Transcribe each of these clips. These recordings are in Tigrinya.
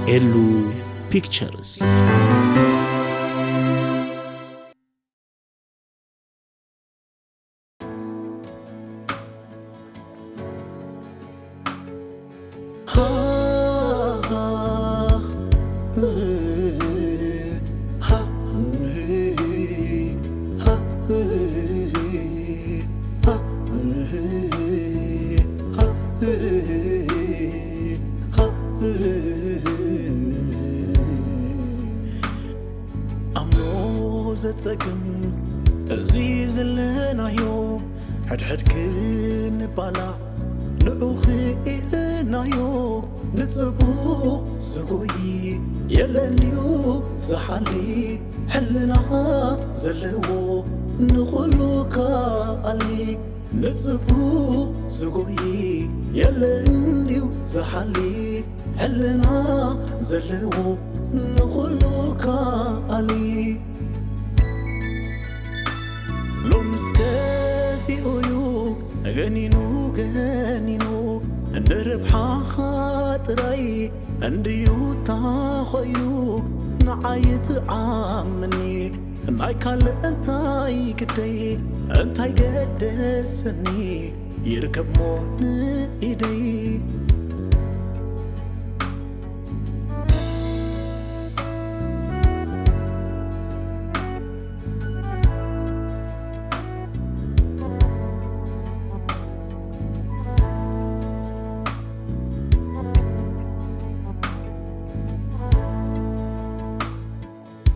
ኤሉ ፒክቸርስ። ኣምሮ ዘጸግም እዚ ዘለናዮ፣ ሕድሕድ ክንባላዕ ንዑ ክኢልናዮ። ንጽቡቕ ዝጎይ የለን ድዩ ዝሓሊ፣ ሕልና ዘለዎ ንኹሉ ከኣሊ። ንጽቡቕ ዝጎይ የለን ድዩ ዝሓሊ፣ ሕልና ዘለዎ ንኹሉ ከኣሊ። ሎምስ ከፊኡ እዩ ገኒኑ ገኒኑ፣ ንርብሓኻ ጥራይ እንድዩ ታኾይኑ። ንዓይ ትዓምኒ ናይ ካልእ እንታይ ግደይ፣ እንታይ ገደሰኒ ይርከብ ሞ ንኢደይ።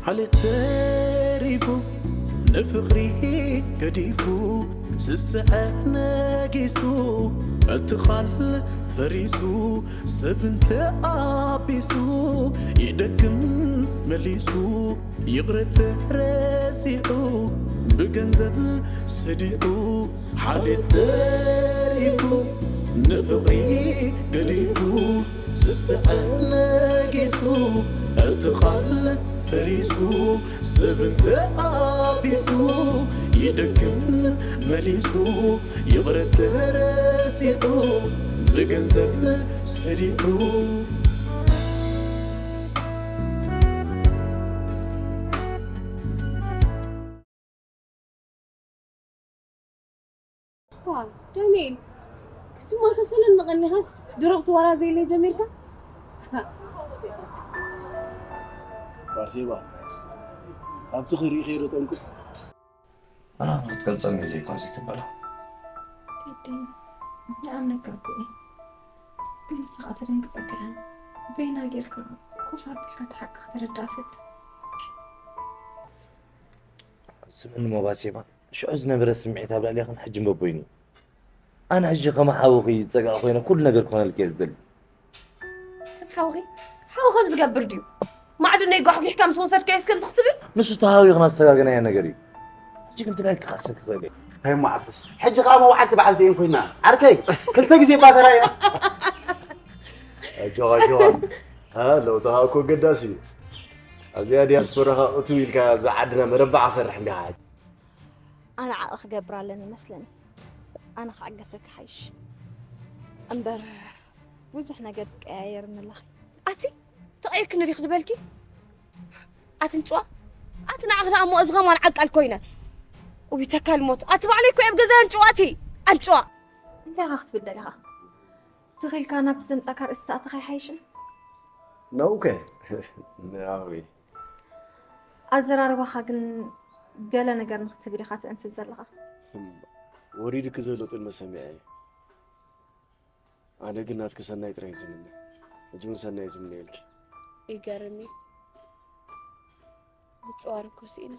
ዓሌት ተሪፉ ንፍቕሪ ገዲፉ፣ ስስዐ ነጊሱ እቲ ቓል ፈሪሱ፣ ሰብ እንተኣቢሱ ይደግም መሊሱ። ይቕረ ተረሲዑ ብገንዘብ ሰዲዑ፣ ሓልየት ተሪፉ ንፍቕሪ ገዲፉ፣ ስስዐ ነጊሱ እቲ ቓል ፈሪሱ፣ ሰብ እንተኣቢሱ ይደግም መሊሱ። ይቕረ ተረሲዑ ብገንዘብ ሰዲዑ። ዋ፣ ዳንኤል፣ ክትመሳሰለኒ ቀኒኻስ ድሮ ክትወራዘየለይ ጀሚርካ? ባርሴባ፣ ኣብቲ ክርኢ ከይዶ ጠንቁ። ኣና ክትገልጸኒ ኢለ እኳ ዘይክበላ። ቴዲ፣ ንኣም ነገርኩ እየ። ግን ንስኻ ትደንግጸካ እያ። በይና ጌርካ ኮፍ ኣቢልካ እቲ ሓቂ ክትርዳእ ፈትን። ስምዕኒ ሞ ባርሴባ፣ ሽዑ ዝነበረ ስምዒት ኣብ ልዕሌኽን ሕጂ በቦይኑ። ኣነ ሕጂ ከም ሓውኺ ዝጸጋእ ኮይነ ኩሉ ነገር ክኾነልኪ እየ ዝደሊ። ከም ሓውኺ? ሓው ከም ዝገብር ድዩ? ማዕዶ ናይ ጓሕጒሕካ ምስ ወሰድካዮስ ከምዚ ክትብል? ንሱ ተሃዊኽና ዝተጋገናዮ ነገር እዩ። ሕጂ ግን ትዳይ ክኻሰብ ክኽእል እየ። እንታይ እሞ ዓበስ? ሕጂ ከኣ መውዓልቲ በዓል ዜን ኮይና። ዓርከይ፣ ክልተ ግዜ ባተራ እያ። ኣጆኻ፣ ኣጆኻ። አ፣ ለውጥኻ እኮ ኣገዳሲ እዩ። ኣብዚኣ ዲያስፖራኻ እትው ኢልካ ኣብዛ ዓድና መረባዕ ሰርሕ እንዲኻ። ኣነ ዓቐ ክገብር ኣለኒ መስለኒ። ኣነ ክዕገሰኪ ሓይሽ። እምበር ብዙሕ ነገር ትቀያየርኒ ኣለኺ። ኣቲ ተቐይርክኒ ዲኺ ትበልኪ? ኣቲ ንጭዋ፣ ኣቲ ንዓኺ ደኣ እሞ እዚ ኸማን ዓቃል ኮይነ። እዊ ተካል ሞት። ኣቲ ባዕለይ እኮ እየ ኣብ ገዛይ ኣንጭዋ ኣቲ። ኣንጭዋ። እንታይ ኢኻ ክትብል ደሊኻ? ትኺልካ ናብቲ ዘምጻካ ርእሲ ተኣትኻ ይሓይሽን? ነውከ? ነኣዊ። ኣዘራርባኻ ግን ገለ ነገር ንክትብል ኢኻ ትእንፍት ዘለኻ። እም፣ ወሪዱኪ ዘሎ ጥልመት ሰሚዐ እየ። ኣነ ግን ናትኪ ሰናይ ጥራይ ዝምነ። ሕጂ እውን ሰናይ ዝምነየልኪ። ይገርም እዩ። ብጽዋር እኮ ስኢነ።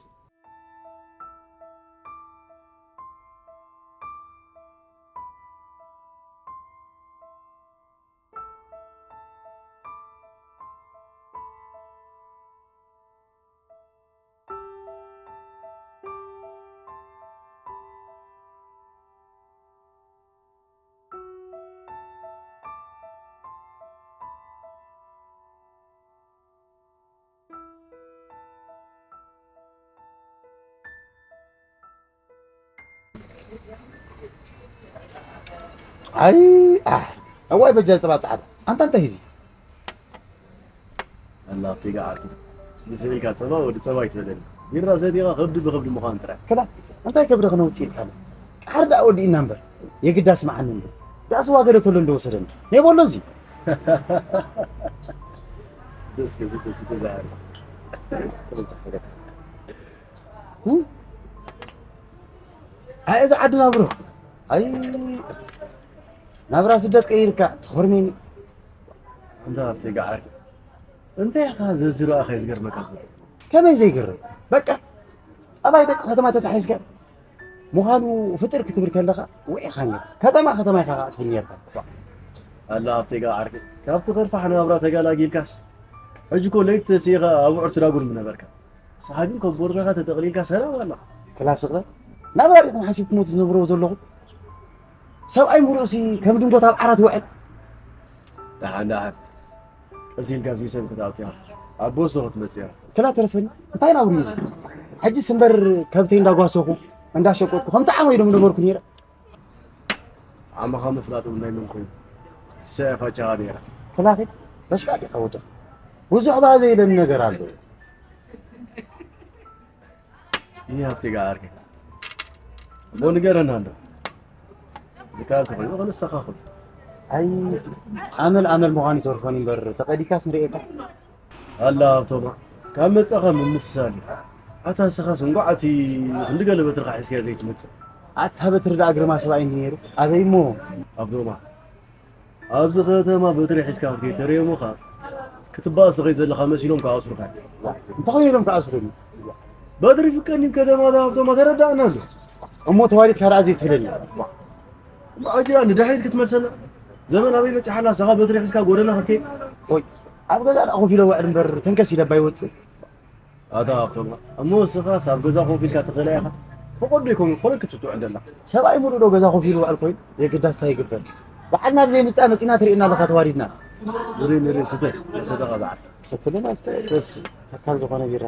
ኣይ፣ ኣሕ፣ እዋይ በጃ ጸባ ጻዕዳ። ኣንታ እንታይ እዚ? ኣላ ኣብቲ ገዓርኪ ዝስዕልካ ጸባ ወዲ ጸባ ይትበለኒ። ቢራ ሰቲኻ ከብዲ ብኸብዲ ምዃን ጥራይ። ክላ እንታይ ከብዲ ክነውጽእ ኢልካ ኣሎ? ቃር ደኣ ወዲእና እምበር፣ የግዳ ስምዓኒ እምበር። ደኣ ስዋ ገለ ተሎ እንደወሰደኒ። ናይ ቦሎ እዚ። ደስ ገዝ ደስ ገዝ ኣለ። ኣይ፣ እዚ ዓዲ ናብርኽ። ኣይ፣ ናብራ ስደት ቀይርካ ትኾርሜኒ። እንዳ ኣብቲ ገዓር። እንታይ ኢኻ ዘዝረኣኸ ዝገርመካ ዘሎ? ከመይ ዘይገርም? በቃ፣ ጠባይ ደቂ ከተማ ተታሒዝካ ምዃኑ ፍጥር ክትብል ከለኻ ውዒኻ ነይሩ። ከተማ ከተማ ኢኻ ትብል ነርካ። ኣላ ኣብቲ ገዓር። ካብቲ ከርፋሕ ናብራ ተጋላጊልካስ፣ ሕጂ እኮ ለይቲ ተሲኻ ኣብ ውዕር ትዳጉን ምነበርካ። ንስኻ ግን ኮቦርታኻ ተጠቕሊልካ ሰላም ኣለኻ። ክላስ እኽለ ናብራ ዲኹም ሓሲብኩሞ ትነብርዎ ዘለኹም? ሰብኣይ ምሉእሲ ከም ድንጎት ኣብ ዓራት ይውዕል። ደሓን ደሓን ቀስ ኢልካ ኣብዚ ሰብ ክትኣቱ ኢኻ። ኣብ ቦሶ ክትመጽእ ኢኻ። ክላ ተረፈኒ እንታይ ናብሩ እዩ እዚ? ሕጂስ እምበር ከብተይ እንዳጓሰኹ እንዳሸቆጥኩ ከምቲ ዓመይ ዶ ምነበርኩ ነይረ። ዓመኻ ምፍላጥ እውን ናይ መን ኮይኑ? ሰ ፋጫኻ ነይራ። ክላኺ በሽቃጥ ኢኻ ወድኻ። ብዙሕ ባዘ ኢለኒ ነገር ኣሎ። ይህ ሃፍቲ ጋር እሞ ንገረና እንዶ። ዝካል ተኾይኑ ከነስተኻኽሉ። ኣይ ኣመል ኣመል ምዃኑ ይተርፎን እምበር ተቐዲካስ ንርእየካ። ኣላ ኣብቶማ ካብ መጻኻ ምምስሳል እዩ። ኣታ ንስኻስ እንኳዕ እቲ ክንዲ ገለ በትርኻ ሒዝካዮ ዘይትመጽእ። ኣታ በትሪ ደኣ ግርማ ሰብኣይ እንዲ ነይሩ ኣበይ እሞ። ኣብቶማ ኣብዚ ከተማ በትሪ ሒዝካ ክትከይድ ተርእዮምኻ ክትባእስ ትኸይድ ዘለኻ መሲሎም ክኣስሩኻ እዮም። እንታይ ኮይኖም ኢሎም ክኣስሩኒ? በትሪ ፍቀድኒ ከተማ ሃብቶማ ተረዳእና ኣሎ። እሞ ተዋሪድካ ደኣ ዘይትብለኒ። እሞ ኣጅራ ንድሕሪት ክትመልሰና ዘመን ኣበይ በፂሓላ ንስኻ በትሪ ሒዝካ ጎደና ክትከይድ? ወይ ኣብ ገዛ ደኣ ኮፍ ኢለ ውዕል እምበር ተንከስ ኢለ እባ ይወፅእ። ኣታ ሃብቶም እሞ ንስኻስ ኣብ ገዛ ኮፍ ኢልካ ትኽእላ ኢኻ? ፈቐዶ ኣይኮን ኮነ ክትውዕል ደላ። ሰብኣይ ሙሉእ ዶ ገዛ ኮፍ ኢሉ ውዕል ኮይኑ የግዳስ እንታይ ይግበር? በዓልና ብዘይ ምጻእ መጺና ትርእየና ኣለኻ ተዋሪድና። ንርኢ ንርኢ ስተ ሰደቓ በዓል። ሰትልና ስተ እስኪ ተካል ዝኾነ ቢራ።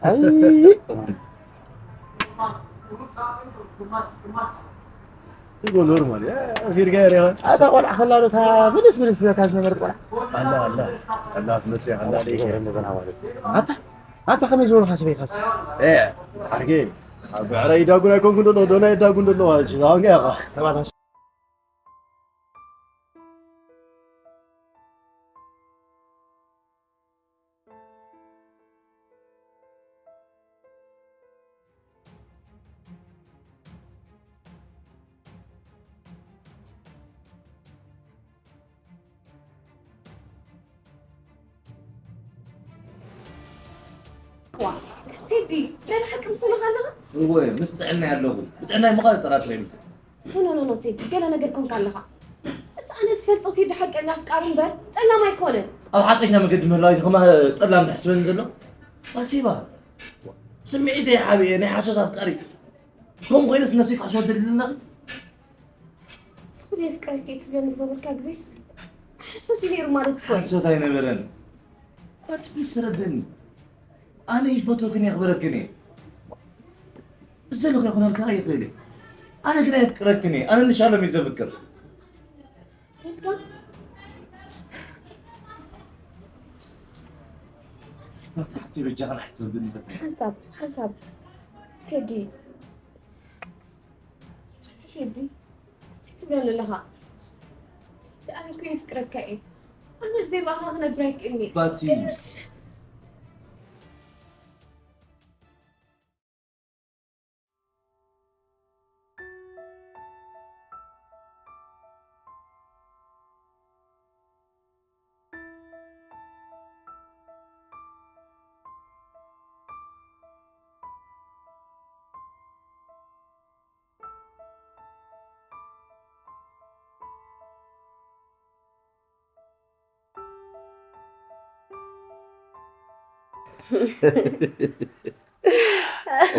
ኣይ እኮ ኖርማል ያ ፊርጋ ያ ኣታ ቆልዓ ከላ ዶ እታ ምልስ ምልስ በካ ዝነበረ ቆልዓ ኣላ ኣላ ኣላ ትመጽእ ኣላ ደይከ ረመዘን ኣዋለ ኣታ ኣታ ከመይ ዝበሉ ሓስበ ኢኻስ? ኤ ዓርጌ ኣብ ብዕራይ ይዳጉን ኣይኮንኩን ደሎ ዶና ይዳጉን ደሎ ዋልሽ ኣሁን ያኻ ተባላሽ ዋ፣ ቴዲ፣ ናይ ብሓቂ ምስ ኡሉኻ ኣለኻ? እወ፣ ምስ ጥዕናይ ኣለኹ። ብጥዕናይ ምዃን እጠራጥር የብልኩን። ኖ፣ ኖ፣ ኖ፣ ኖ፣ ቴዲ፣ ገለ ነገር ኮንካ ኣለኻ። እቲ ኣነ ዝፈልጦ ቴዲ ሓቀኛ ኣፍቃሪ እምበር ጠላም ኣይኮነን። ኣብ ሓቀኛ መገዲ ምህላው እዩ ከማ ጠላም ዝሕስበኒ ዘሎ። ባሲባ፣ ስምዒተይ ሓቢኤ ናይ ሓሶት ኣፍቃሪ። ከምኡ ኮይነስ ነብሰይ ክሕሶ ደሊልና። እስኹ ደየፍቅረኪ እየ ትብለኒ ዝነበርካ ግዜስ ሓሶት እዩ ነይሩ ማለት እኮ እዩ። ሓሶት ኣይነበረን። ኣንቲ ፕሊስ ተረድእኒ። ኣነ ይፈትወክን የኽብረክን እየ። ብዘለኹ ይኹነልካ ይኽእል እየ። ኣነ ግን ኣየፍቅረክን እየ። ኣነ ንሻሎም እየ ዘፍቅር። ትልካ ናብቲ ሓቲ በጃኻ ንዓይ ትረድእኒ ፈትኒ። ሓንሳብ ሓንሳብ ቴዲ ቴዲ፣ እንታይ ትብለኒ ኣለኻ? ኣነ እኮ የፍቅረካ እየ። ኣነ ብዘይ ብኣኻ ክነብር ኣይክእልኒ። ባቲ።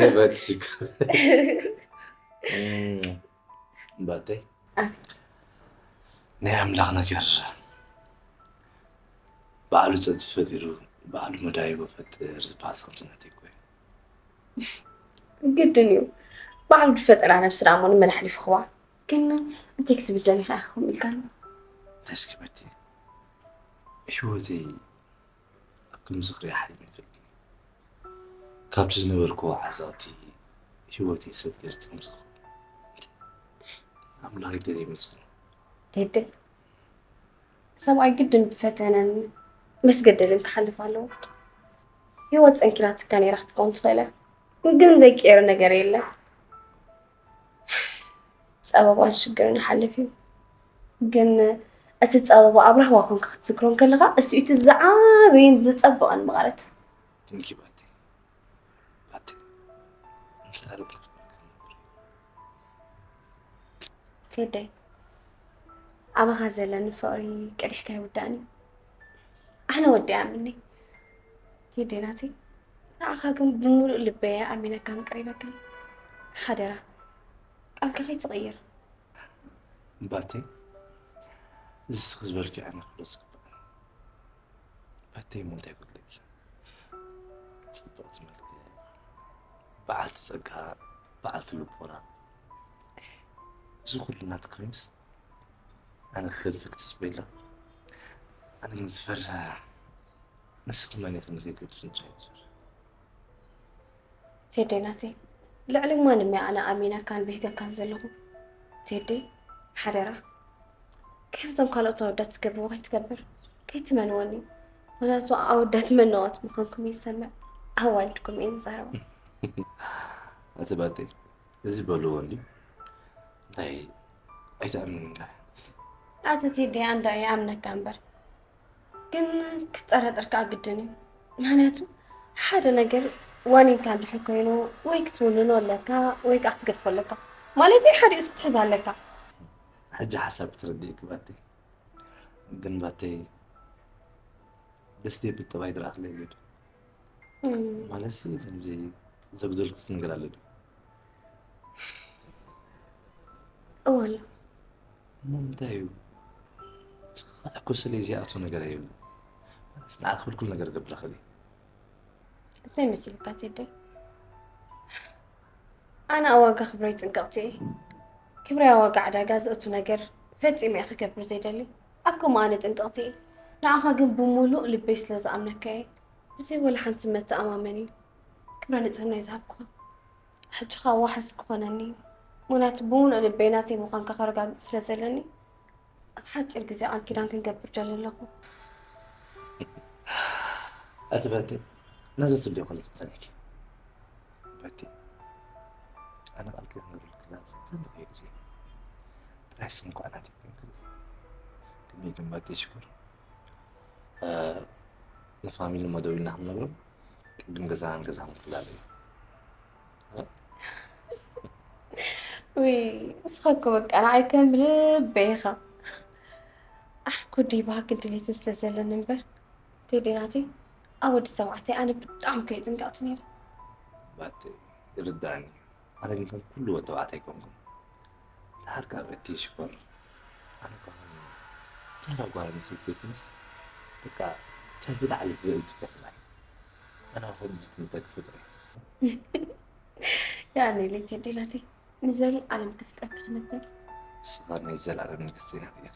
ኤበትሽኮ እም፣ ባተይ ኣቤት። ናይ ኣምላኽ ነገር ባዕሉ ጸድፊ ፈጢሩ ባዕሉ መዳይቦ ፈጥር ዝበሃል ከምዚ ናተይ እኮ እዩ። ግድን እዩ። ባዕሉ ዝፈጠራ ነብሲ ደኣ እሞ ንመን ኣሕሊፉ ክዋ? ግን እንታይ ክስብል ደሊኻ ኢኻ ከምኡ ኢልካኒ? እንታይ እስኪ በቲ ህይወተይ ኣብ ከም ዝኽሪ ሓሊመ ይፈልጥ። ካብቲ ዝነበርኩዎ ዓዘቕቲ ህይወተይ ሰት ጌርኪ ከም ዝኽሪ ኣምላኽ ይደል ይመስገን። ቴዲ፣ ሰብኣይ ግድን ብፈተነን ምስ ገደልን ክሓልፍ ኣለዎ። ህይወት ጸንኪላትካ ነይራ ክትከውን ትኽእል እያ፣ ግን ዘይቀየር ነገር የለን። ጸበባን ሽግርን ይሓልፍ እዩ፣ ግን እቲ ጸበባ ኣብ ራህዋ ኮንካ ክትዝክሮ እንከለኻ እሱ እቲ ዝዓበየን ዝጸበቐን መቐረት። Thank you ባቲ። ባቲ። ምስላ ርብርብ ቴደይ፣ ኣባኻ ዘለኒ ፍቕሪ ቀዲሕካ ኣይውዳእን እዩ። ኣነ ወዲ ኣምኒ ቴደይ ናተይ፣ ንዓኻ ግን ብምሉእ ልበይ ኣሚነካን ቀሪበካን። ሓደራ ቃልካ ከይትቕይር። ባቲ። እዚ ስኽ ዝበልኪ ኣነ ክብሎ ዝግባእ። ባቲ እሞ እንታይ ይጎድለኪ? ጽብቕቲ መልክዕ፣ በዓልቲ ጸጋ፣ በዓልቲ ልቦና፣ እዚ ኩሉ ናትኪ ኮይኑስ ኣነ ክገድፈኪ ተስበይላ። ኣነ ግን ዝፈርህ ንስኺ መን ኢኺ ንኸይትገድፍኒ ጥራይ ዝፈርህ። ቴደይ ናተይ፣ ልዕሊ ማንም እየ ኣነ ኣሚነካን ብሂገካን ዘለኹ። ቴደይ ሓደራ ከምዞም ካልኦት ኣወዳት ዝገብርዎ ከይትገብር፣ ከይትመንወኒ። ምኽንያቱ ኣወዳት መነዋት ምዃንኩም ይሰምዕ፣ ኣዋልድኩም እየን ዝዛረባ። ኣቲ ባጤ፣ እዚ በልዎ እንዲ እንታይ ኣይትኣምንን እንዳ። ኣቲ ቴዲ ኣንዳ እየ ኣምነካ እምበር ግን ክትጠራጠር ከዓ ግድን እዩ። ምኽንያቱ ሓደ ነገር ዋኒንካ እንድሕር ኮይኑ ወይ ክትውንኖ ኣለካ ወይ ከዓ ክትገድፎ ኣለካ። ማለት ሓዲኡስ ክትሕዝ ኣለካ። ሕጂ ሓሳብ ክትረድእ ክባተይ ግን ባተይ ደስ ደብል ጠባይ ድረኣክለይ ገዱ ማለት ከምዚ ዘጉደልኩት ነገር ኣሎ ድዩ? እወ ኣሎ። እሞ እንታይ እዩ? እስኻ ክትሕኮሰለይ ዘይኣቱ ነገር የብሉ። ማለት ንዓክ ክልኩል ነገር ገብረክል እዩ። እንታይ መሲልካ ቴደይ? ኣነ ኣብ ዋጋ ክብረይ ጥንቅቕቲ እየ። ክብረይ ኣብ ዋጋ ዕዳጋ ዘእቱ ነገር ፈጺመ እየ ክገብር ዘይደሊ። ኣብ ከምኡ ኣነ ጥንቅቕቲ እየ። ንዓኻ ግን ብምሉእ ልበይ ስለ ዝኣምነካ እየ። ብዘይ ወላ ሓንቲ መተኣማመኒ ክብረ ንጽህናይ ዝሃብኩኻ። ሕጂ ኸኣ ዋሕስ ክኾነኒ እዩ። ምኽንያቱ ብምሉእ ልበይ ናተይ ምዃንካ ከረጋግጽ ስለ ዘለኒ ኣብ ሓጺር ግዜ ቃል ኪዳን ክንገብር ደሊ ኣለኹ። ኣቲ በቲ ነዚ ትብልዮ ከሎ ዝምጸነኪ በቲ ኣነ ቃል ኪዳን ገብርልክላ ኣብዚ ዘለኹ ግዜ ጥራይ ስም እኳ ናት ይኮንክል ከመይ ግን በቲ ሽኮር ንፋሚሊ መደው ኢልና ክንነግሮም ቅድም ገዛን ገዛን ክላለዩ ውይ እስኻ እኮ በቃ ንዓይ ከም ልበይ ኢኻ። ኣነ እኮ ዲባክ ድሌትን ስለ ዘለኒ እምበር ቴዲ ናተይ ኣብ ወዲ ተባዕታይ ኣነ ብጣዕሚ ከይጥንቀቕቲ ነይረ። ባቲ ይርዳእኒ ኣነ ግን ከም ኩሉ ወዲ ተባዕታይ ኣይኮንኩን። ድሓር ካብ እቲ ሽኮር ኣነ እኳ ከም ተራ ጓል ኣንስተይቲ ዘይኮነስ በቃ እታ ዝለዓለት ልዕልቲ እኮ ኢኹም ኣነ ኣኹም ብትምንታይ ክፍጥር እየ። ያኔ ሌት ቴዲ ናተይ ንዘለኣለም ከፍቅረካ ክነብር። ንስኻ ናይ ዘላለም ንግስቲ ናት ኢኺ።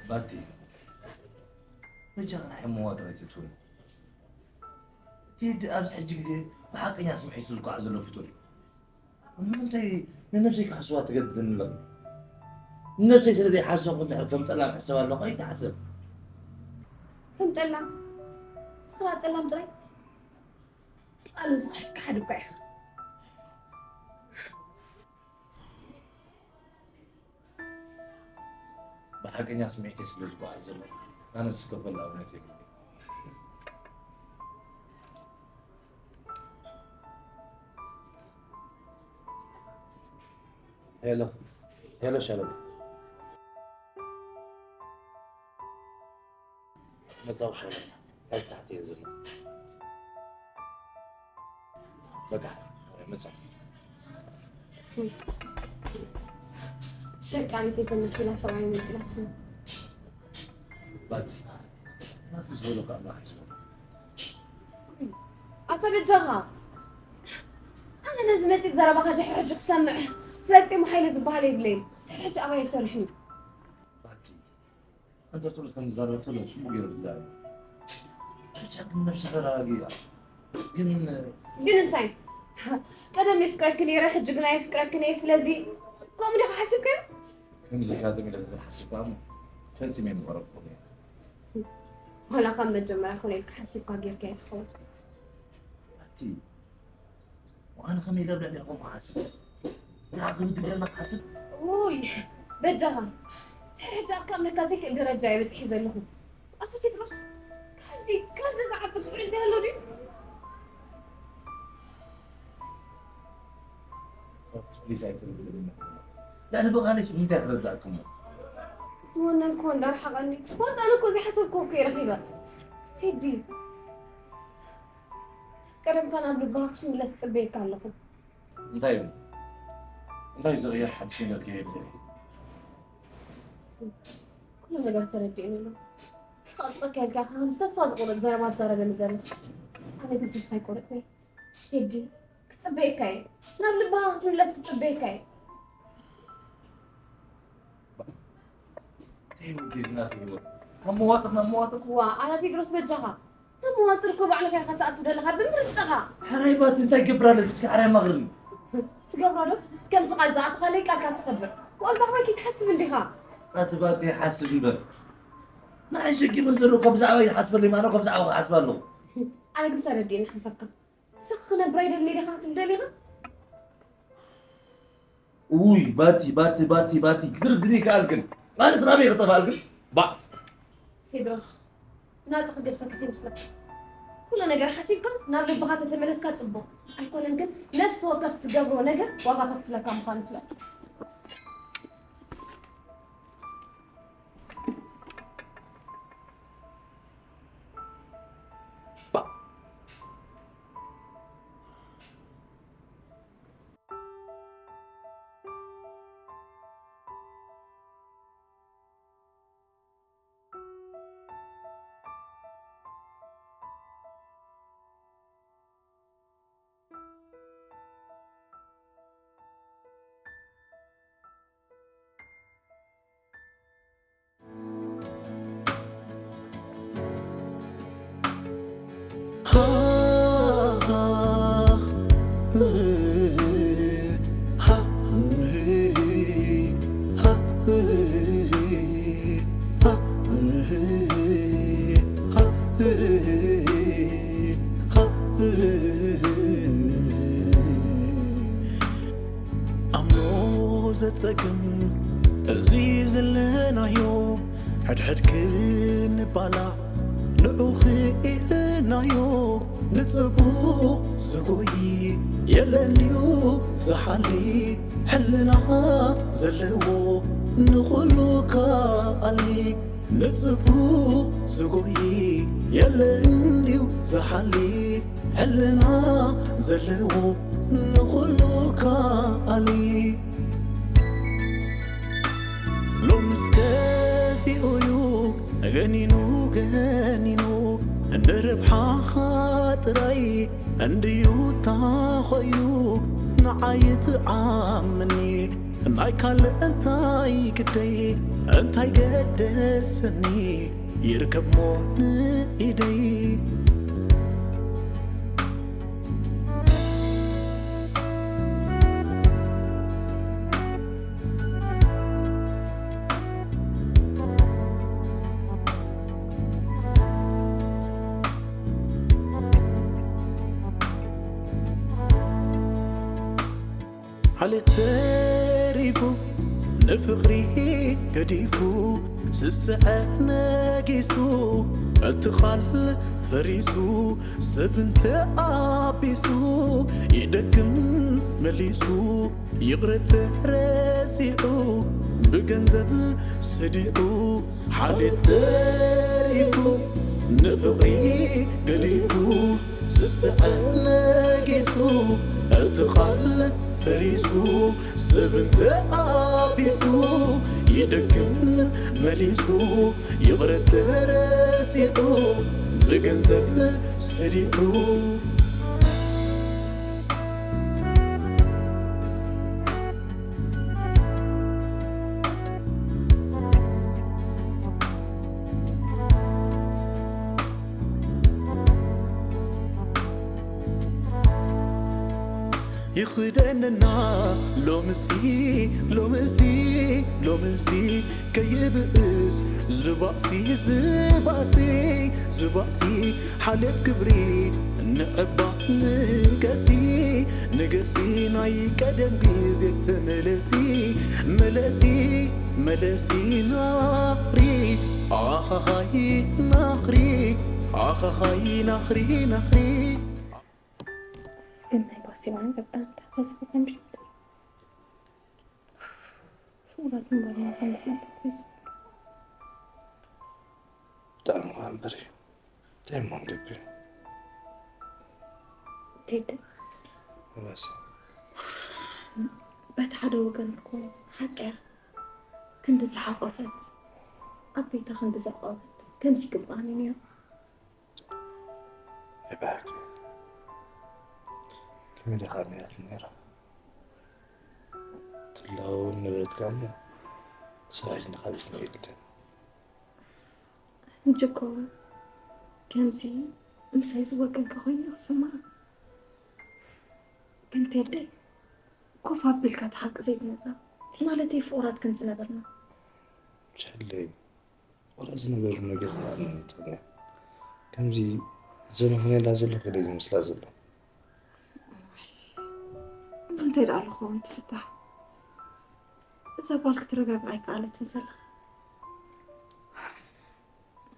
ባቲ በጃኻ ናይ ሕሙዋ ጥራይ ትትውን ቴዲ ኣብዚ ሕጂ ግዜ ብሓቀኛ ስምዒቱ ዝጓዓዝ ዘሎ ፍጡር እዩ። ንምንታይ ንነብሰይ ክሓስዋ ትገድድኒ ኣለኹ? ንነብሰይ ስለ ዘይሓሰብኩ እንድሕር ከም ጠላም ሕሰብ ኣለኹ ኣይትሓሰብ። ከም ጠላም ስራ ጠላም ጥራይ ቃሉ ዝኽሕድካ ሓደ እኳ ኢኻ። ብሓቀኛ ስምዒተይ ስለ ዝጓዓዝ ዘሎ ኣነ ዝከፈል ኣብነት የብለይ። ሄሎ ሄሎ ሸለመ መጻው ሻለ። ኣብ ታሕቲ እየ ዘሎ። በቃ፣ መጻው። ሸቃሊት የተመስላ ሰብኣይ መጭላት። ባቲ፣ ናቲ ዝበሎ ከኣ ኣምላኽ ይስሞ። ኣታ በጃኻ፣ ኣነ ነዚ መጺእ ዘረባኻ ድሕሪ ሕጂ ክሰምዕ ፈጺሙ ሓይሊ ዝበሃል የብለይን። ድሕሪ ሕጂ ኣባይ ይሰርሕን እዩ። ባቲ፣ ኣንተ ጸሎት ከም ዝዛረበ ተሎ ጽቡቅ ገይሩ ዝዛረብ። ብቻ ግን ነብስኻ ተረጋጊ። ግን ግን እንታይ? ቀደም የፍቅረኪ ነይረ፣ ሕጂ ግን ኣየፍቅረክን እየ። ስለዚ ከምኡ ዲኻ ሓሲብካዮ? ከምዚ ኣጋጥም ኢለ ተሓሲብካ እሞ ፈጺመ ኣይምቐረብኩን እየ። ዋላ ካብ መጀመርያ ኮነ ኢልካ ሓሲብካ ጌርካዮ ትኸውን። ኣቲ ኣነ ከመይ ኢለ ኣብ ልዕሌኹም ክሓስብ? ንዓ ከም ትግረና ክሓስብ? ውይ በጃኻ፣ ድሕሪ ሕጂ ኣብ ካብ ነካ ዘይክእል ደረጃ እየ በፂሐ ዘለኹ። ኣቶ ቴድሮስ፣ ካብዚ ካብዚ ዝዓቢ ግፍዒ እንታይ ኣሎ ድዩ? ፕሊዝ ኣይትርድእኒ። ልዕሊ ብቓለይስ ብምንታይ ክረዳእክሞ? ዝወነንክዎ እንዳረሓቐኒ፣ ዋጣ ኣነ እኮ ዘይሓሰብክዎ እኮ እየ ረኺበ። ቴዲ፣ ቀደምካ ናብ ልብኻ ክትምለስ ዝፅበየካ ኣለኹ። እንታይ እዩ? እንታይ ዝቕየር ሓድሽ ነገር ከየለ? ኩሉ ነገር ተረዲእኒ ኣሎ። ክቐብፀካ ኢልካ ኢኻ ከምዚ ተስፋ ዝቑርጥ ዘረባ ትዛረበኒ ዘለኻ። ኣነ ግን ተስፋ ኣይቆረፅኩን። ቴዲ፣ ክፅበየካ እየ። ናብ ልብኻ ክትምለስ ክፅበየካ እየ። እንታይ እዩ ግዜና ትህልዎ? ካብ መዋጥር ናብ መዋጥር? ዋ፣ ኣታ ቴድሮስ በጃኻ። ካብ መዋጥር እኮ ባዕልኻ ኢኻ ትኣቱ ዘለኻ ብምርጫኻ። ሕራይ ባቲ እንታይ ገብር ኣለኪ? እስኪ ሕራይ ኣማኽርኒ። ትገብሮ ዶ? ከምዚ ቃል ዝኣትኻለይ ቃልካ ትኸብር። ዋላ ብዛዕባይ ከይትሓስብ እንዲኻ። ኣቲ ባቲ ሓስብ እምበር። ንዓይ ሸጊሩን ዘሎ ካብ ብዛዕባይ ይሓስበለይ ማለት ነው፣ ካብ ብዛዕባኻ ይሓስብ ኣለኹ። ኣነ ግን ተረዲእኒ ሓሳብካ። ምሳኻ ክነብር ኣይደልን እየ ዲኻ ክትብል ደሊኻ? ውይ ባቲ ባቲ ባቲ ባቲ ክትርድኒ ይከኣል ግን ማለት ናበይ ክጠፋል ግን ባ ቴድሮስ ናጽ ክገድፈካ ከይመስለካ ኩሉ ነገር ሓሲብካ ናብ ልብኻ ተተመለስካ ጽቡቕ ኣይኮነን ግን ነፍሲ ወከፍ ትገብሮ ነገር ዋጋ ከክፍለካ ምዃኑ ፍለጥ። ኣምሮ ዘጸግም እዚ ዘለናዮ ሕድሕድ ክንባላዕ ንዑ ክኢልናዮ ንጽቡቕ ዝጎይ የለን ድዩ ዝሓሊ ሕልና ዘለዎ ንኹሉ ከኣሊ ንጽቡቕ ዝጎይ የለን ድዩ ዝሓሊ ሕልና ዘለዎ ንኹሉ ከኣሊ ሎምስ ከፊኡ'ዩ ገኒኑ ገኒኑ ንርብሓኻ ጥራይ እንድዩ ታኾይኑ ንዓይ ትዓምኒ ናይ ካልእ እንታይ ግደይ እንታይ ገደሰኒ ይርከብሞ ንኢደይ ዓሌት ተሪፉ ንፍቕሪ ገዲፉ ስስዐ ነጊሱ እቲ ቓል ፈሪሱ ሰብ እንተኣቢሱ ይደግም መሊሱ ይቕረ ተረሲዑ ብገንዘብ ሰዲዑ ሓሌት ተሪፉ ንፍቕሪ ገዲፉ ስስዐ ነጊሱ፣ እቲ ቓል ፈሪሱ፣ ሰብ እንተ ኣቢሱ፣ ይደግም መሊሱ፣ ይቕረ ተረሲዑ፣ ብገንዘብ ሰዲዑ። ይኽደነና ሎምሲ፣ ሎምሲ፣ ሎምሲ፣ ከይብእስ ዝባእሲ፣ ዝባእሲ፣ ዝባእሲ፣ ሓልዮት ክብሪ ንዕባ ንገሲ፣ ንገሲ፣ ናይ ቀደም ግዜ ተመለሲ፣ መለሲ፣ መለሲ፣ ናኽሪ፣ ኣኻኻይ፣ ናኽሪ፣ ኣኻኻይ፣ ናኽሪ፣ ናኽሪ። ግን ናይ ባሴባን በጣም ተሓሳስበካ ምሽት ፍቑራት ምንባር ማሳለፍ ማለት እዩ። ብጣዕሚ እኳ እምበር እዩ። እንታይ እሞ ንገብር? ቴዲ፣ እባስ። በቲ ሓደ ወገን እኮ ሓቂ እያ። ክንዲ ዝሓቖፈት፣ ኣብ ቤታ ክንዲ ዘዕቆበት፣ ከምዚ ይግብኣኒ ነይሩ። ይባርክ። ከመይ ዲኻ ነይራት ነይራ? ትላውን ንብረትካ እሞ ስራሕ ንኻልእ የለን። ሕጂ እኮ ከምዚ ምሳይ ዝወገንካ ኮይኑ ይስማዕ። ግን ቴዲ፣ ኮፍ ኣቢልካ እቲ ሓቂ ዘይትነግራ፣ ማለተይ ፍቑራት ከም ዝነበርና። ቻለይ፣ ዋላ ዝነበሩ ነገር ዝኣምን ይጥዕም እያ። ከምዚ ዘመኽንየላ ዘለኹ ኢለ ዝመስላ ዘሎ። እንታይ ደኣ ኣሎ ክኸውን ትፍታሕ? እዛ ጓል ክትረጋግኣ ኣይከኣለትን ዘላ።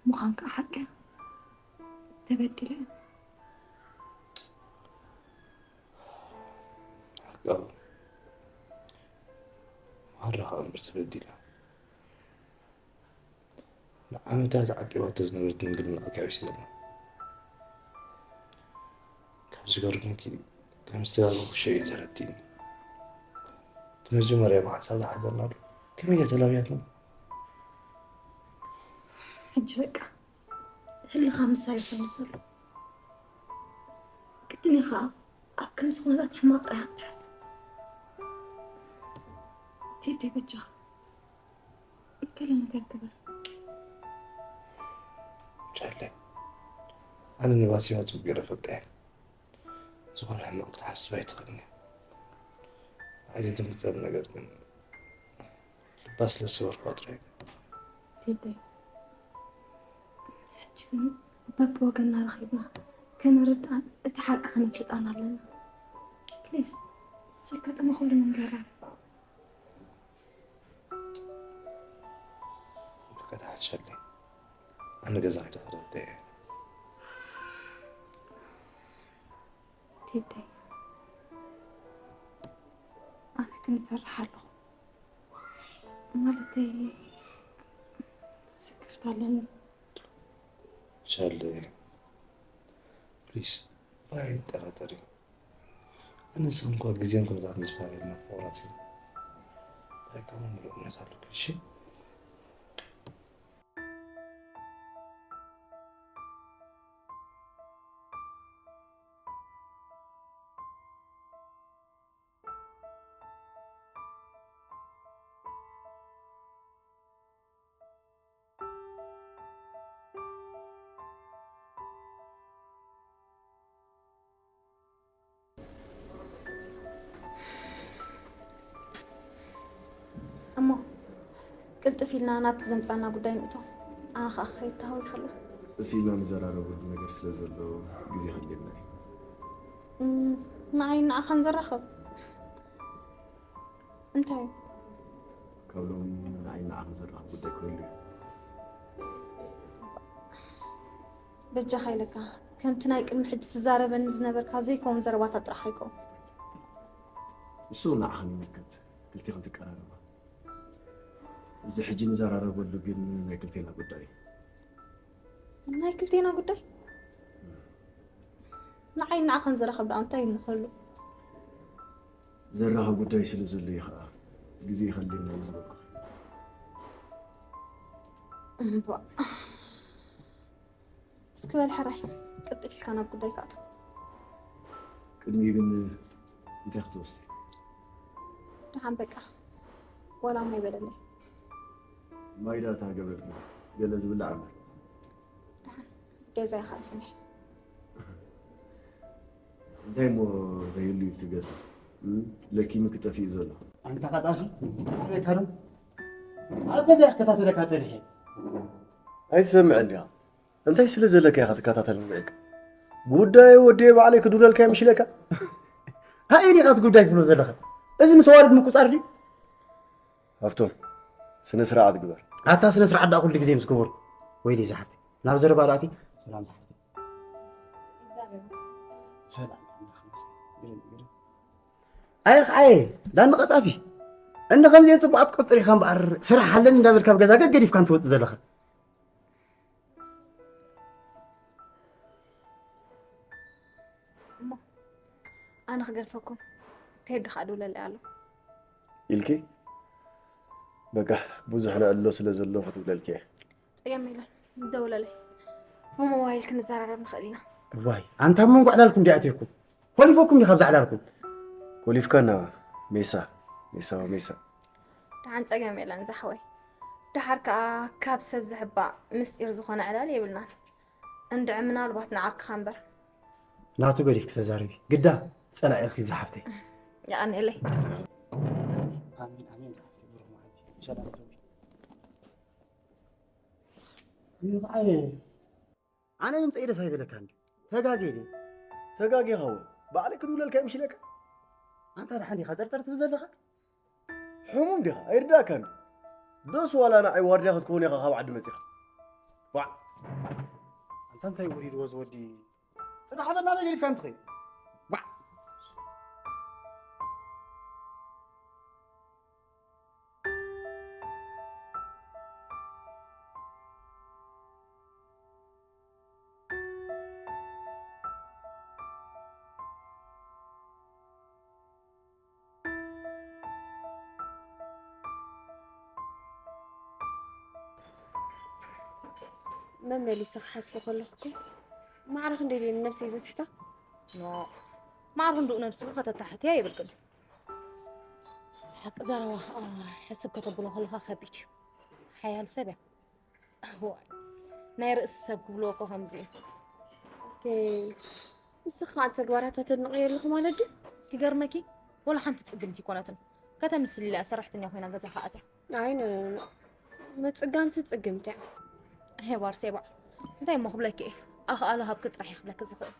ምዃን ከኣ ሓቂ እያ። ተበዲለ። ሓቃ። ማራ ከኣ እምበር ተበዲለ። ንዓመታት ዓቂባቶ ዝነበረት ድንግልና ኣካቢስ ዘላ። ካብ ዝገርመኪ፣ ከም ዝተላበኹ ሸዩ ተረዲእኒ። እቲ መጀመርያ ብሓንሳብ ዝሓደርናሉ ከመይ እያ ተላብያትና? ሕጂ በቃ ህልኻ ምሳይ ኮይኑ ዘሎ። ግድን እዩ ኸኣ ኣብ ከምዚ ኩነታት ሕማቕ ጥራሕ ክትሓስብ። ቴዲ በጃኻ ገለ ነገር ግበር። ቻለ፣ ኣነ ንባሲማ ጽቡቕ ገይረ እፈልጣ እየ። ዝኾነ ሕማቕ ክትሓስብ ኣይትኽእልን እያ። ኣይትድንግጸኒ ነገር ግን ልባ ስለ ዝሰበርኩዋ ጥራይ። ቴዲ፣ ሕጂ ግን በብወገንና ረኺብና ከነረድኣን እቲ ሓቂ ከነፍልጣን ኣለና። ፕሊስ፣ ዘጋጠመ ኩሉ ንገራ። በቃ ተሓሸለይ። ኣነ ገዛ ከይተኸተተ እየ። ቴደይ፣ ኣነ ግን እፈርሕ ኣለኹ። ማለተይ፣ ስክፍታ ኣለኒ። ሻለይ፣ ፕሊስ፣ ኣይጠራጠሪ። ኣነ ንስኺ እንኳ ግዜን ኩነታትን ዝፈላለየና ፍቑራት ኢና። እንታይ ከማን ምሉእ እምነት ኣለኩ፣ እሺ? እሞ ቅልጥፍ ኢልና ናብቲ ዘምጻና ጉዳይ ንእቶ። ኣነ ኸኣ ክኸይድ ተሃዊኸ ኣለኹ። እስ ኢልና ንዘራረበሉ ነገር ስለ ዘሎ ግዜ ከድልየና እዩ። እም፣ ንዓይን ንዓኻን ዘራኽብ እንታይ እዩ? ካብ ሎሚ ንዓይን ንዓኻን ዘራኽብ ጉዳይ ክህሉ እዩ። በጃኻ ኢለካ፣ ከምቲ ናይ ቅድሚ ሕጂ ትዛረበኒ ዝነበርካ ዘይከውን ዘረባታት ጥራሕ ኣይከውን። እሱ ንዓኽን ይምልከት፣ ክልቴኽን ትቀራረባ። እዚ ሕጂ ንዘራረበሉ ግን ናይ ክልቴና ጉዳይ እዩ። ናይ ክልቴና ጉዳይ ንዓይ ንዓኸን ዘራኸብ ደኣ እንታይ ይምኸሉ? ዘራኸብ ጉዳይ ስለ ዘሎ እዩ ኸዓ ግዜ ይኸልየና እዩ ዝበልኩ። እምቧ። እስኪ በል ሕራይ ቅልጥፍ ኢልካ ናብ ጉዳይ ካእቶ። ቅድሚ ግን እንታይ ክትወስዲ? ደሓን በቃ ወላ ማይ በለለይ። ማይ ዳታ ገበርኩ ገለ ዝብላዕ ኣሎ። ደሓን ገዛ ኢኻ ጽንሕ። እንታይ እሞ ከይህሉ እዩ እቲ ገዛ? እም? ለኪሚ ክጠፍእ እዩ ዘሎ። ኣንታ ቀጣፊ ኣበይካ ዶ ኣብ ገዛ ክከታተለካ ጸኒሐ። ኣይትሰምዕን ዲኻ? እንታይ ስለ ዘለካ ኢኻ ትከታተል ንብዕካ? ጉዳይ ወዲ ባዕለይ ክድውለልካ ይምሽለካ? እንታይ ኢኻ እቲ ጉዳይ ትብሎ ዘለኻ? እዚ ምስ ኣዋልድ ምቁጻር ድዩ? ሃፍቶም ስነ ስርዓት ግበር። ኣታ ስነ ስርዓት ደኣ ኩሉ ግዜ ምስ ገበርኩ። ወይለይ ዝሓፍተይ ናብ ዘረባ ደኣቲ። ሰላም ዝሓፍተይ። ሰላም ኣምላኽ ይመስገን። ግርም ግርም። ኣየ ኸዓየ ዳኒ ቀጣፊ እንደ ከምዚአን ጽቡቓት ቆጽር ኢኻ እምበኣር ስራሕ ኣለኒ እንዳበልካ ኣብ ገዛ ገገዲፍካ እንትወጽእ ዘለኻ። እሞ ኣነ ክገድፈኩም ቴዲ ከዓ ድውለለይ ኣሎ። ኢልኪ በቃ ብዙሕ ነዕልሎ ስለ ዘሎ ክድውለልኪ እየ። ፀገም የለን ደውለለይ ብሞባይል ክንዘራረብ ንኽእል ኢና። እዋይ ኣንታ ኣብ መንጎ ዕላልኩም እንዲኣ ኣትየኩም ኮሊፈኩም ዲኻ ኣብዛ ዕላልኩም። ኮሊፍካና ሜሳ ሜሳ ሜሳ። ደሓን ፀገም የለን ዛሕወይ። ደሓር ከዓ ካብ ሰብ ዝሕባእ ምስጢር ዝኾነ ዕላል የብልናን። እንድዒ ምናልባት ንዓርክኻ እምበር። ናቱ ገዲፍኪ ተዛረቢ ግዳ ጸላኢኺ ዝሓፍተይ። የቐንየለይ። ኣሜን ኣሜን ዝሓፍተይ ብሩኽ መዓልቲ ብሰላም ተውዒ። ይብዓየ ኣነ ምምፀኢ ደስ ኣይበለካ እንዲ ተጋጌ ደ ተጋጌኻ እውን ባዕለይ ክድውለልካ ይምሽለካ ኣንታ ደሓን ዲኻ ፀርፀር ትብል ዘለኻ ሕሙም ዲኻ ኣይርዳእካን ዶ ደስ ዋላ ንዓይ ዋርድያ ክትከውን ኢኻ ካብ ዓዲ መፂኻ ዋዕ ኣንታ እንታይ ወሪድዎ ዝወዲ ፅናሕ በል ናበይ ገዲፍካ እንትኸይድ ዋዕ መመሊሰ ክሓስቦ ከለኹ እኮ ማዕረ ክንደይ ድየ ንነብሰይ ዘትሕታ? ኖእ ማዕረ ክንድኡ ነብስኺ ከተታሕትያ የብልክን። ሓቂ ዘረባ ከዓ ሕስብ ከተብሎ ከለኻ ከቢድ እዩ። ሓያል ሰብ እያ። እዋይ ናይ ርእሲ ሰብ ክብልዎ እኮ ከምዚ እዩ። ኦኬ ንስኺ ከዓ ተግባራታ ተድንቕዮ ኣለኺ ማለት ድዩ? ይገርመኪ ወላ ሓንቲ ፅግምቲ ኣይኮነትን። ከተምስል ኢላ እያ ሰራሕተኛ ኮይና ገዛ ከኣትያ። ኣይ ኖ ኖ ኖ ምፅጋምሲ ፅግምቲ እያ። ሄባ ኣርሴባ እንታይ እሞ ክብለኪ እየ ኣኽኣሎ ሃብኪ ጥራሕ እየ ክብለኪ ዝኽእል።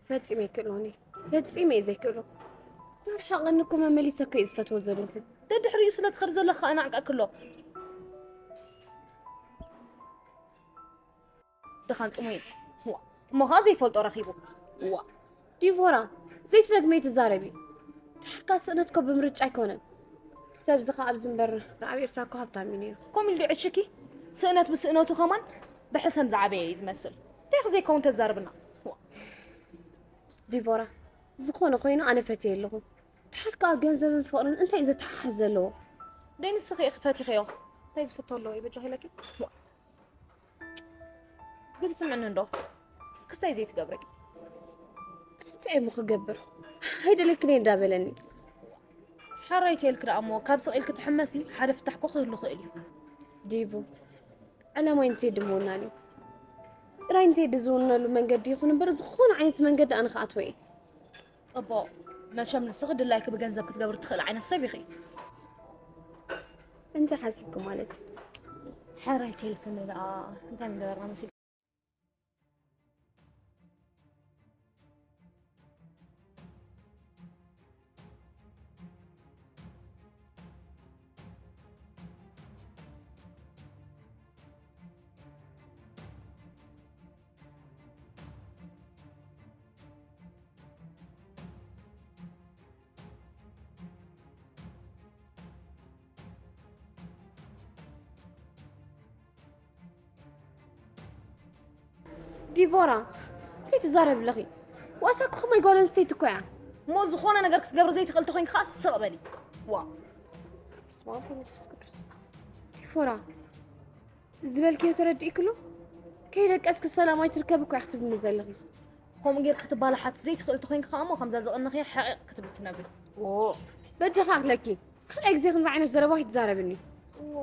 ፈጺመ ኣይክእሎን እየ ፈጺመ እየ ዘይክእሎ። ንርሓቐኒ እኮ መመሊሰ እኮ እየ ዝፈትዎ ዘለኹ። ደድሕሪኡ ስለ ትኸዲ ዘለኺ ከኣ ናዕቀኪ ኣሎ። ድኻን ጥሙይ እሞ ኸኣ ዘይፈልጦ ረኺቡ። ዋእ። ዲቮራ ዘይትደግምዮ ትዛረቢ። ድሓር ከኣ ስእነት እኮ ብምርጫ ኣይኮነን። ሰብ እዚ ከኣ ኣብዚ እምበር ኣብ ኤርትራ እኮ ሃብታም እዩ ነይሩ። ከምኡ ኢሉ ድዩ ዕሽኪ? ስእነት ብስእነቱ ከማን ብሕሰም ዝዓበየ እዩ ዝመስል። እንታይ ኢኺ ዘይከውን ተዛርብና? ዋእ። ዲቮራ ዝኾነ ኮይኑ ኣነ ፈትየ ኣለኹ። ድሓር ከኣ ገንዘብን ፍቕርን እንታይ እዩ ዘተሓሕዝ ዘለዎ? ደይ ንስኺ ኢኺ ፈቲኽዮ። እንታይ ዝፍቶ ኣለዎ እዩ በጃኺ ኢለኪ? ዋእ። ግን ስምዕኒ እንዶ ክስታይ ዘይትገብሪ እንታይ እሞ ክገብር ኣይደለክን እየ እንዳበለኒ ሓራይ ተልክ ደኣ እሞ ካብ ስቕ ኢልክ ትሕመሲ ሓደ ፍታሕ ኮ ክህሉ ክእል እዩ ዲቡ ዕላማይ ንቴዲ ምውናን እዩ ጥራይ ንቴዲ ዝውነሉ መንገዲ ይኹን እምበር ዝኾነ ዓይነት መንገዲ ኣነ ክኣትወ እየ ጽቡቕ መቸም ንስኺ ድላይኪ ብገንዘብ ክትገብሪ ትኽእል ዓይነት ሰብ ኢኺ እንታይ ሓሲብኪ ማለት እዩ ሓራይ ተልክኒ ደኣ እንታይ ምገበርና መሲል ዲቮራ፣ እንታይ ትዛረቢ ኣለኺ? ዋሳ እኮ ከማይ ጓል ኣንስተይቲ እኮ እያ። እሞ ዝኾነ ነገር ክትገብሪ ዘይትኽእል ተኾይንኪ ከዓ ስቕ በሊ። ዋ። በስመ ኣብ ወመንፈስ ቅዱስ። ዲቮራ፣ ዝበልክዮ ተረዲእክሎ? ከይደቀስኪ ሰላም ኣይትርከቢ እኮ እያ ክትብልኒ ዘለኺ። ከምኡ ጌርኪ ክትባላሓት ዘይትኽእል ተኾይንኪ ከዓ እሞ ከምዛ ዘቐነኽያ ሕዕቕ ክትብሊ ትነብሪ። ኦ፣ በጃኻ ክለኪ። ካልኣይ ግዜ ከምዚ ዓይነት ዘረባ ኣይትዛረብኒ። ኦ፣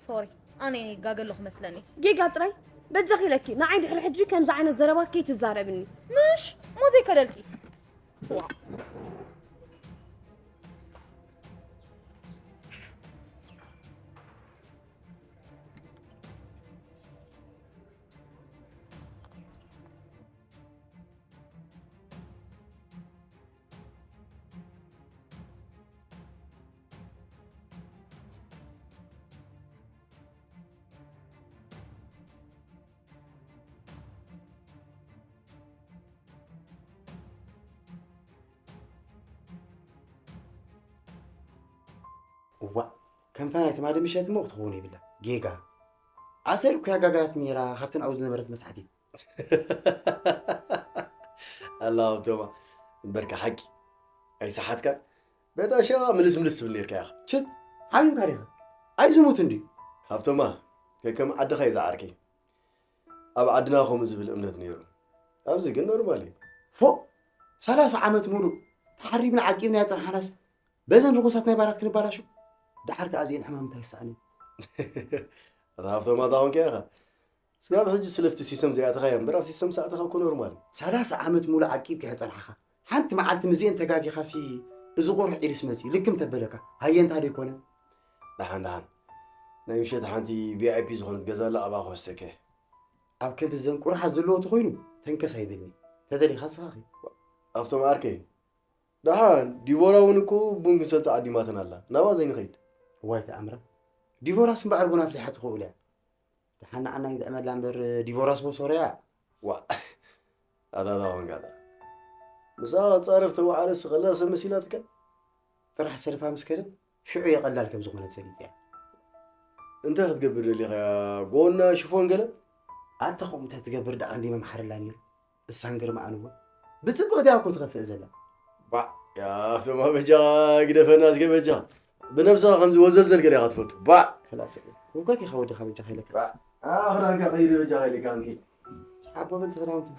ሶሪ፣ ኣነ ጋገ ኣለኹ መስለኒ። ጌጋ ጥራይ? በጃኺ ኢለኪ፣ ንዓይ ድሕሪ ሕጂ ከምዚ ዓይነት ዘረባ ከይትዛረብኒ። ምሽ፣ እሞ ዘይከደልኪ። ዋ። እዋእ፣ ከምታ ናይ ትማሊ ምሸት እሞ ክትኸውን የብላ። ጌጋ። ኣሰር እኮ ያጋጋያት ነይራ፣ ካብተን ኣብኡ ዝነበረት መስሓቲ። ኣላ ሃብቶማ፣ እምበርካ ሓቂ ኣይሰሓትካን። በታ ሸቓ ምልስ ምልስ ትብል ነርካ ኢኻ። ችት፣ ሓሚምካ ዲኻ? ኣይዝሙት እንድዩ። ሃብቶማ፣ ከከም ዓድኻ እዩ ዝዓርከይ። ኣብ ዓድና ከምኡ ዝብል እምነት ነይሩ። ኣብዚ ግን ኖርማል እዩ። ፎእ! ሰላሳ ዓመት ሙሉእ ተሓሪብና ዓቂብና ያጸንሓናስ በዘን ርኹሳት ናይ ባራት ክንባላሹ? ደሓር ከኣ እዚኤን ሕማም እንታይ ይሰኣን እዩ? ኣታ ሃብቶም ኣታ ኾንካ ኢኻ። ስጋብ ሕጂ ስለፍቲ ሲስተም ዘይኣተኻዮ እምበር ኣብ ሲስተም ሰኣተኻ እኮ ኖርማል እዩ። ሰላሳ ዓመት ሙሉእ ዓቂብካ የጸንሓኻ። ሓንቲ መዓልቲ ምስዚኤን ተጋጊኻሲ እዚ ቁሩሕ ዒልስ መጺኡ ልክም ተበለካ። ሃየ እንታ ደይኮነ? ደሓን ደሓን። ናይ ምሸት ሓንቲ ቪኣይፒ ዝኾነት ገዛ ኣላ ኣብኣ ክወስደካ እየ። ኣብ ከምዚ ዘን ቁሩሓት ዘለዎ ተኾይኑ ተንከስ ኣይብልኒ። ተደሊኻ ስኻ ኺድ። ኣብቶም ዓርከይ። ደሓን ዲቦራ እውን እኮ ቡን ክንሰቲ ዓዲማተን ኣላ። ናብኣ ዘይንኸይድ። እዋይ ተኣምረ። ዲቦራስ እምበኣር ቡን ኣፍሊሓ ትኽእሉ እያ። ደሓን ንዓና ይጥዕመላ እምበር ዲቦራስ ቦሶርያ። ዋ። ኣታ ኣታ ኾንካ ኣታ። ምሳኻ ክጻረፍ ተባዕለ ስቐላ ሰብ መሲላትካ? ጥራሕ ሰልፋ ምስ ከደት ሽዑ የቐላል ከም ዝኾነ ትፈልጥ እያ። እንታይ ክትገብር ደሊኻ እያ? ጎና ሽፎን ገለ? ኣታ ከምኡ እንተትገብር ደኣ እንዲ መምሓረላ ነይሩ። እሳን ግርማኣን እውን ብጽብቕቲ እያ እኮ ትኸፍእ ዘላ። ባዕ፣ ያ፣ ሶማ በጃ ግደፈና እስከ በጃ። ብነብስኻ ከምዚ ወዘልዘል ገለ ኢኻ ትፈልጡ። ባዕ። ከላስ፣ ህውከት ኢኻ ወድኻ በጃኻ ኢለካ። ባዕ። ኣ፣ ክዳንካ ቀይሪ በጃኻ ኢለካ፣ እንኪ። ሓቦ በል ክዳውንትና።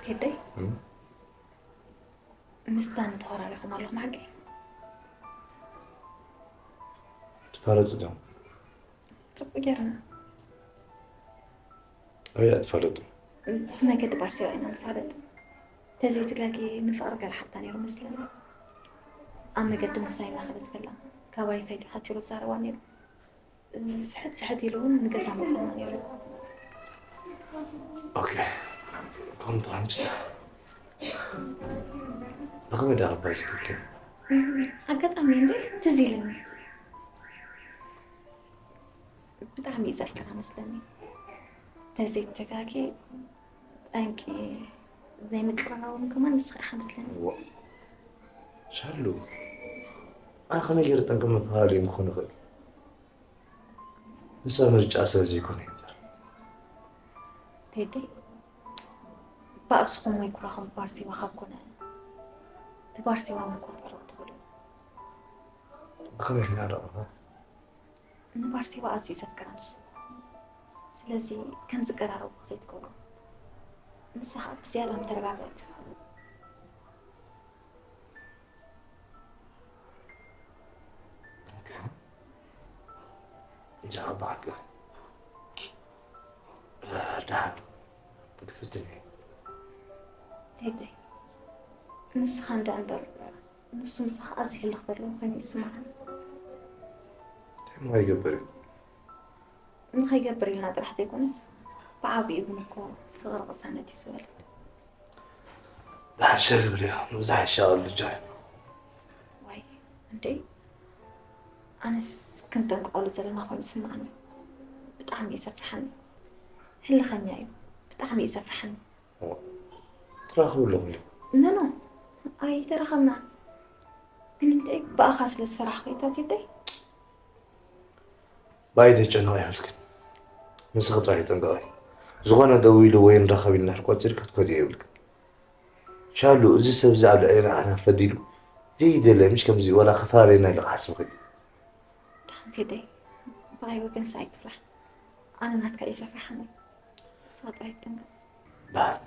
ቴደይ፣ እም? ምስ ዳኒ ተኾራሪኹም ኣለኹም ሓቂ? ትፋለጡ ዶ? ጽቡቕ ጌርና። ኣበይ እያ ትፋለጡ? ብመገዲ ባርሴዋ ኢና ንፋለጥ። ተዘይትጋጊ ንፍቕሪ ገለ ሓታ ነይሩ መስለኒ። ኣብ መገዲ ምሳይ እናኸደት ከላ፣ ካባይ እንታይ ዲኻ ትብሎ ዝዛረባ ነይሩ። ስሕት ስሕት ኢሉ እውን ንገዛ መጸና ነይሩ። ኦኬ። ከምቲ ሓምሳ። ብኸመይ ደኣ ክባይ ዝክልከል? ኣጋጣሚ እንዴ ትዝ ኢልኒ። ብጣዕሚ እዩ ዘፍቅራ መስለኒ። ተዘይተጋጊ ጠንቂ ዘይምቅርራቦም ከማን ንስኻ ኢኻ መስለኒ። ዋ። ሻሉ። ኣነ ከመይ ገይረ ጠንቂ መፈላለዪ ክኾን ይኽእል? ንሳ ምርጫ ስለ ዘይኮነ እዩ እምበር። ቴዲ፣ ባእስኹም ወይ ኩራኹም ብባርሴዋ ካብ ኮነ፣ ብባርሴዋ እውን ክትዕረቑ ትኽእሉ። ብኸመይ ክንዕረቕ ንኽእል? ንባርሴዋ ኣዝዩ እዩ ዘፍቅራ ንሱ። ስለዚ ከም ዝቀራረቡ ዘይትገብሩ። ንሳ ኸኣ ብዝያዳ ምተረጋገእት። ኦኬ። እንጃ ብሓቂ። ደሓን ክፍትን እየ። ቴደይ፣ ንስኻ እንዳ እምበር ንሱ ምሳኻ ኣዝዩ ህልኽ ዘለዎ ኮይኑ ይስምዓኒ። እንታይ እሞ ይገብር እዩ? ንኸይገብር ኢልና ጥራሕ ዘይኮነስ፣ ብዓቢኡ እውን እኮ ፍቕሪ ቅሳነት እዩ ዝበለኒ። ደሓን ሸር ብልዮ፣ ምብዛሕ ይሻቐል ልጆይ። ዋይ፣ እንዴ፣ ኣነስ ክንጠንቅቐሉ ዘለና ኮይኑ ይስምዓኒ። ብጣዕሚ እዩ ዘፍርሓኒ። ህልኸኛ እዩ። ብጣዕሚ እዩ ዘፍርሓኒ። ትራኸቡ ኣለኹም ድዩ? ኖ፣ ኖ፣ ኣይተራኸብናን። ግን እንዴ፣ ብኣኻ ስለ ዝፈራሕኩ እዩ፣ ታቲ እንዴ? ባይ ተጨነቕ የብልክን። ንስኺ ጥራይ ተጠንቀቒ። ዝኾነ ደዊሉ ወይ ንራኸብ ኢሉ እንድሕር ቆጺሩ ክትከድዮ የብልክን። ሻሉ፣ እዚ ሰብ እዚ ኣብ ልዕሌና ኣና ፈዲሉ ዘይደለ፣ ምሽ ከምዚ ዋላ ክፈላለየና ኢሉ ክሓስብ ክእል። ደሓን ቴደይ፣ ብኣይ ወገንስ ኣይትፍራሕ። ኣነ ናትካ እዩ ዘፍርሓኒ። ንስኻ ጥራይ ተጠንቀቕ። ደሓን፣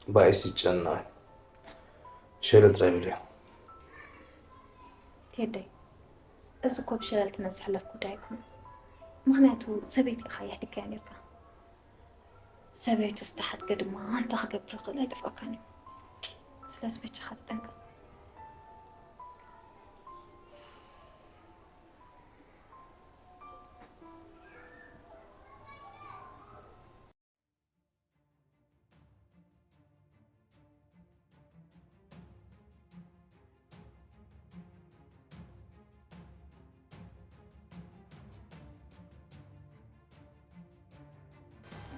ባይስ ይጨነቕ። ሸለል ጥራይ ብልዮ። ቴደይ፣ እዚ እኮ ብሸለል ትመን ዝሕለፍ ጉዳይ ኣይኮነን። ምኽንያቱ ሰበይቲ ኢኻ የሕድገያ ኔርካ። ሰበይቱ ዝተሓድገ ድማ ኣንታ ክገብር ይኽእል ኣይጠፍኣካን እዩ። ስለዚ በጃኻ ተጠንቀቕ።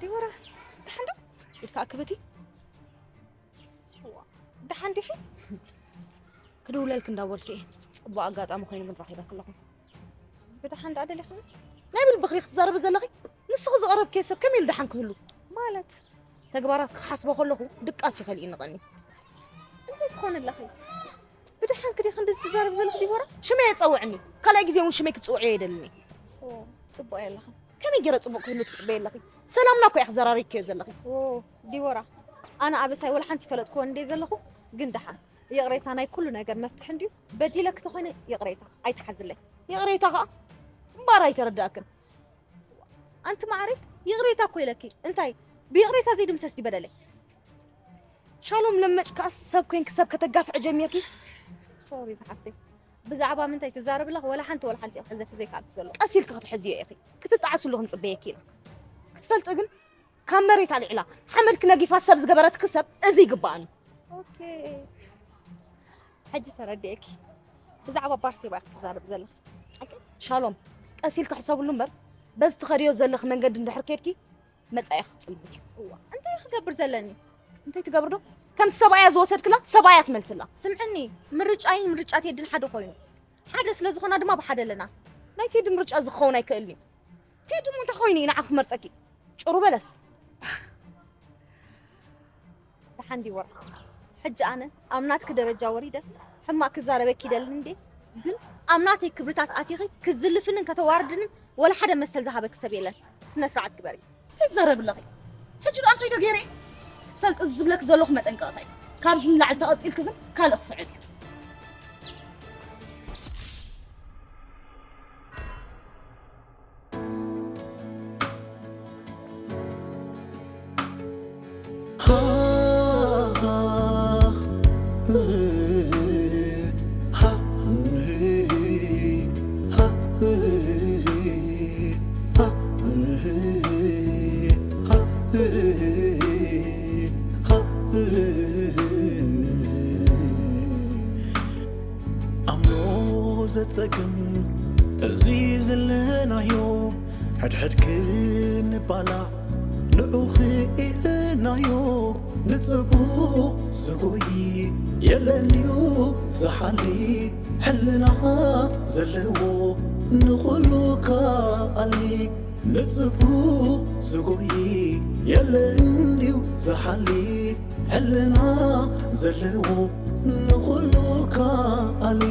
ዲቦራ፣ ደሓን ዶ? ኢልካ ኣክብቲ? እዋ፣ ደሓን ዲኺ? ክድውለልክ እንዳበልኩ እየ። ጽቡቕ ኣጋጣሚ ኮይኑ ግን ረኺበክ ኣለኹ። ብደሓን ደኣ ደሊኽኒ? ናይ ብል ብኽሪ ክትዛረቢ ዘለኺ? ንስኺ ዝቐረብክዮ ሰብ ከመይ ኢሉ ደሓን ክህሉ? ማለት? ተግባራት ክሓስቦ ከለኹ ድቃስ ይኸልእኒ ቀኒ። እንታይ ትኾኒ ኣለኺ? ብደሓን ክዲ ክንዲ ዝዛረብ ዘለኺ ዲቦራ? ሽመይ የጸውዕኒ። ካልኣይ ግዜ እውን ሽመይ ክትጽውዕዮ የደልኒ። ኦ፣ ጽቡቕ የለኽን። ከመይ ገይረ ጽቡቕ ክህሉ ትጽበይ ኣለኺ? ሰላምና እኮ እያ ክዘራሪክዮ ዘለኺ። ኦ፣ ዲቦራ፣ ኣነ ኣበሳይ ወላ ሓንቲ ይፈለጥክዎ እንደ ዘለኹ፣ ግን ደሓን። ይቕሬታ ናይ ኩሉ ነገር መፍትሒ እንድዩ። በዲለኪ ተኾይነ ይቕሬታ፣ ኣይትሓዝለይ። ይቕሬታ ኸኣ እምበኣር ኣይተረዳእክን። ኣንቲ መዓረይ፣ ይቕሬታ እኮ ኢለኪ። እንታይ? ብይቕሬታ ዘይድምሰስ ድዩ በደለይ? ሻሎም ለመጭካስ ሰብ ኮይንኪ ሰብ ከተጋፍዒ ጀሚርኪ? ሶሪ ዝሓፍተይ። ብዛዕባ ምንታይ ትዛረቢ ኣለኺ? ወላ ሓንቲ፣ ወላ ሓንቲ እየ ክሕዘኪ ዘይከኣልኩ ዘለኹ። ቀስ ኢልኪ ክትሕዝዮ ኢኺ። ክትጠዓስሉ ክንጽበየኪ ኢና። ክትፈልጢ ግን ካብ መሬት ኣልዒላ ሓመድ ክነጊፋ ሰብ ዝገበረትኪ ሰብ እዚ ይግባኣኒ። ኦኬ። ሕጂ ተረዲኤኪ። ብዛዕባ ባርሴባ ኢኺ ትዛረቢ ዘለኺ። ሓቂ? ሻሎም፣ ቀስ ኢልኪ ሕሰብሉ እምበር፣ በዚ ትኸድዮ ዘለኺ መንገዲ እንድሕር ከድኪ፣ መጻኢኺ ክጽልምት እዩ። እዋ፣ እንታይ ክገብር ዘለኒ? እንታይ ትገብር ዶ? ከምቲ ሰብኣያ ዝወሰድክላ፣ ሰብኣያ ትመልስላ። ስምዕኒ፣ ምርጫይን ምርጫ ቴድን ሓደ ኮይኑ። ሓደ ስለ ዝኾና ድማ ብሓደ ኣለና። ናይ ቴዲ ምርጫ እዚ ክኸውን ኣይክእልን እዩ። ቴዲ እሞ እንታይ ኮይኑ እዩ ንዓኺ ክመርጸኪ? ጭሩ በለስ። ደሓን ዲቦራ፣ ሕጂ ኣነ ኣብ ናትኪ ደረጃ ወሪደ ሕማቕ ክዛረበኪ ይደልን እንዴ? ግን ኣብ ናተይ ክብርታት ኣቲኺ ክትዝልፍንን ከተዋርድንን ወላ ሓደ መሰል ዝሃበኪ ሰብ የለን። ስነ ስርዓት ግበሪ። እንታይ ትዛረቢ ኣለኺ? ሕጂ ደኣ እንታይ ዶ ገይረ? ክትፈልጢ እዚ ዝብለኪ ዘለኹ መጠንቀቕታ እዩ። ካብዚ ንላዕሊ ተቐጺልኪ ግን ካልእ ክስዕብ እዩ። ኣምሮ ዘጸግም እዚ ዘለናዮ፣ ሕድሕድ ክንባላዕ ንዑ ክኢልናዮ። ንጽቡቕ ዝጎይ የለን ድዩ ዝሓሊ፣ ሕልና ዘለዎ ንኹሉ ከኣሊ። ንጽቡቕ ዝጎይ የለን ድዩ ዝሓሊ፣ ሕልና ዘለዎ ንኹሉ ከኣሊ።